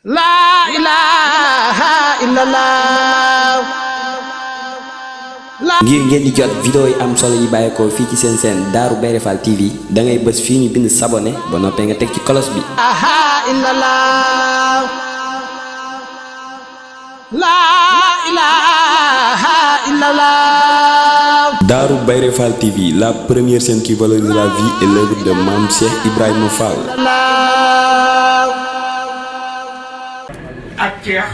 La ilaha illallah. ngir ngeen di jot vidéo yi am solo yi bàyyeekoo fii ci seen chaîne Darou Bairé Fall TV da ngay bës fii ñu bind s'abonner ba noppee nga teg ci cloche bi. La ilaha illallah. Darou Bairé Fall TV, la première chaîne qui valorise la vie et l'œuvre de Mame Cheikh Ibrahima Fall. ak ceex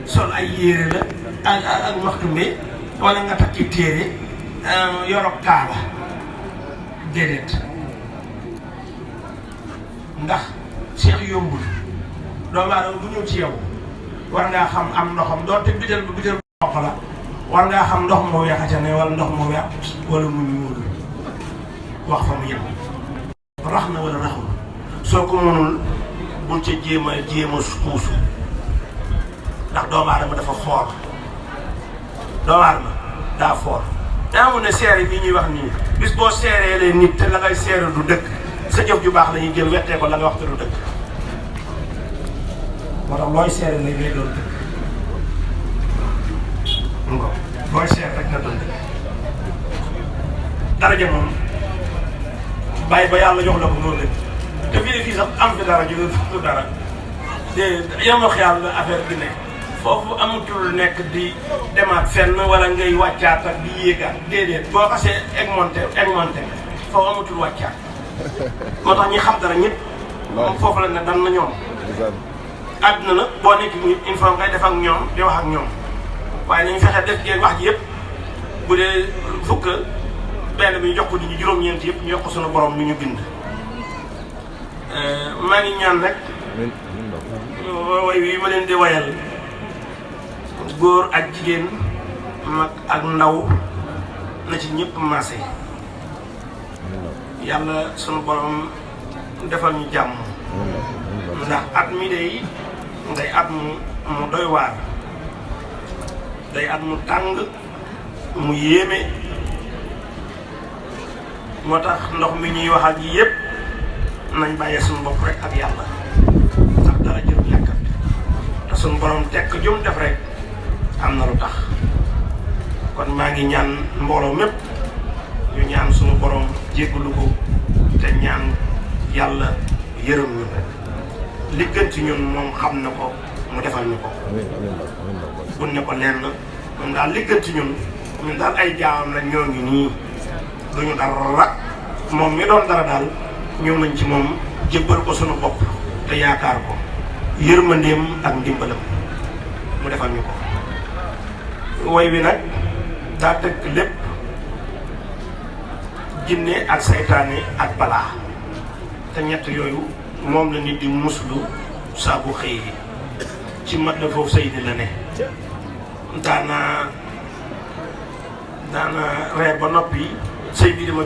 sol ay yére la ak waxtu bi wala nga takki téere yorok kaala déedéet ndax Cheikh yombul doomu aadama bu ñëw ci yow war ngaa xam am ndoxam doonte bidel bu bidel xonq la war ngaa xam ndox moo weex ca ne wala ndox moo weex wala mu ñuul wax fa mu yem rax na wala raxul soo ko mënul bul ca jéem a xuusu ndax doomu aadama dafa foor doomu aadama daa foor daa mun ne seere bi ñuy wax nii bis boo seeree leen nit te la ngay seere du dëkk sa jëf ju baax la ñuy jël wettee ko la nga wax te du dëkk moo tax looy seere la ngay doon dëkk looy seere rek na doon dëkk daraja moom bàyyi ba yàlla jox la ko noonu rek te fii sax am fi dara ju dara de yemoo xiyal la affaire bi nekk foofu amatul nekk di demaat fenn wala ngay wàccaat ak di yéegaat déedéet boo xasee egmonté foofu amatul wàccaat moo tax ñi xam dara ñëpp moom foofu la ne dan na ñoom àdduna nag boo nekk nit il faut ngay def ak ñoom di wax ak ñoom waaye nañu fexe def ngeen wax ji yëpp bu dee fukk benn bi ñu jox ko nit ñi juróom-ñeent yëpp ñu jox ko sunu borom mi ñu bind maa ngi ñaan rek way wi ma leen di wayal góor ak jigéen mag ak ndaw na ci ñëpp maase yàlla sunu borom defal ñu jàmm ndax at mi day ngay at mu doy waar day at mu tàng mu yéeme moo tax ndox mi ñuy wax ak yi yëpp nañ bàyyee suñu bopp rek ak yàlla ndax dara jëm yàkkat te suñu borom tekk jum def rek am na lu tax kon maa ngi ñaan mbooloo mépp ñu ñaan suñu borom jéggalu ko te ñaan yàlla yërëm ñu li gën ci ñun moom xam na ko mu defal ñu ko bu ne ko lenn moom daal li gën ci ñun daal ay jaamam la ñoo ngi nii duñu dara moom mi doon dara daal ñëw nañ ci moom jébbal ko sunu bopp te yaakaar ko yërmandeem ak ndimbalam mu defal ñu ko woy wi nag daa tëkk lépp jinne ak saytaane ak balaa te ñett yooyu moom la nit di muslu saa bu xëy ci mat la foofu say ni la ne daana reer ba noppi sëy bi dama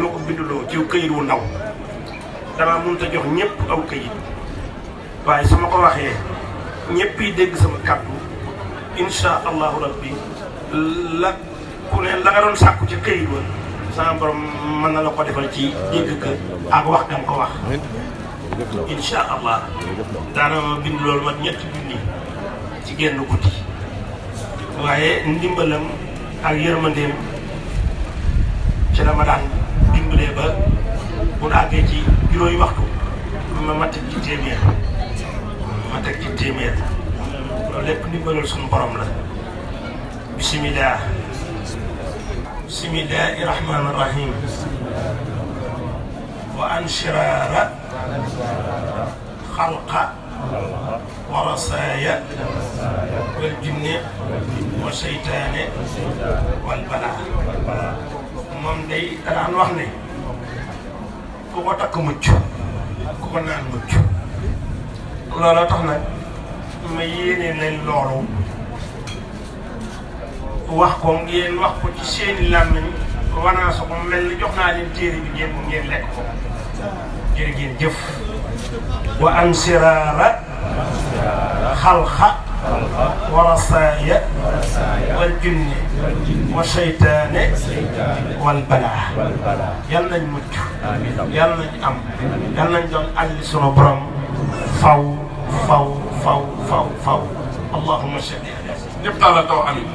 ko binduloo ci këyit wu ndaw dama mënut a jox ñëpp aw këyit waaye su ma ko waxee ñëpp yi dégg sama kàddu insha allahu rabbi la ku ne la nga doon sàkku ci këyit wa sama borom mën na la ko defal ci dégg ka ak wax danga ko wax insha allah daana ma bind loolu mat ñetti junni ci genn guddi waaye ndimbalam ak yërmandeem ci la ma daan dimbalee ba bu àggee ci juróomi waxtu ma teg ci téeméer loolu lépp ndimbalal suñu borom la bismillahi rahmaani rahim wa anshirara xalqa wa rasaaya wal jinne wa seytaane wal balaa moom day daan wax ne ku ko takk mucc ku ko naan mucc looloo tax nag ma yéene leen loolu wax ko ngeen wax ko ci seeni làmmiñ wanaaso ko mel ni jox naa leen téere bi ngeen lekk ko jërë ngeen jëf wa ansiraara xalqa wa rasaaya wal jinne wa seytaane wal balaa yal nañ mucc yal nañ am yal nañ doon alli sunu borom faw faw faw faw faw allahumma salli ala ñëpp daal la taw amin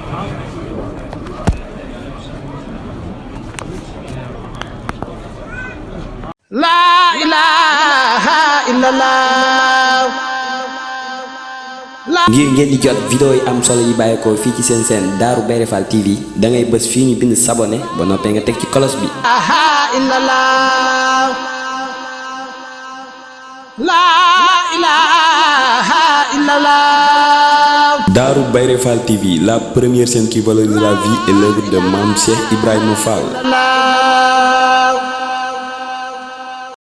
la ilaha illallah. ngir ngeen di jot vidéo yi am solo yi bàyyeekoo fii ci seen seen Darou Bairé Fall TV da ngay bës fii ñu bind s'abonner ba noppee nga teg ci cloche bi. La ilaha illallah. Darou Bairé Fall TV, la première chaîne qui valorise la vie et l'œuvre de Mame Cheikh Ibrahima Fall.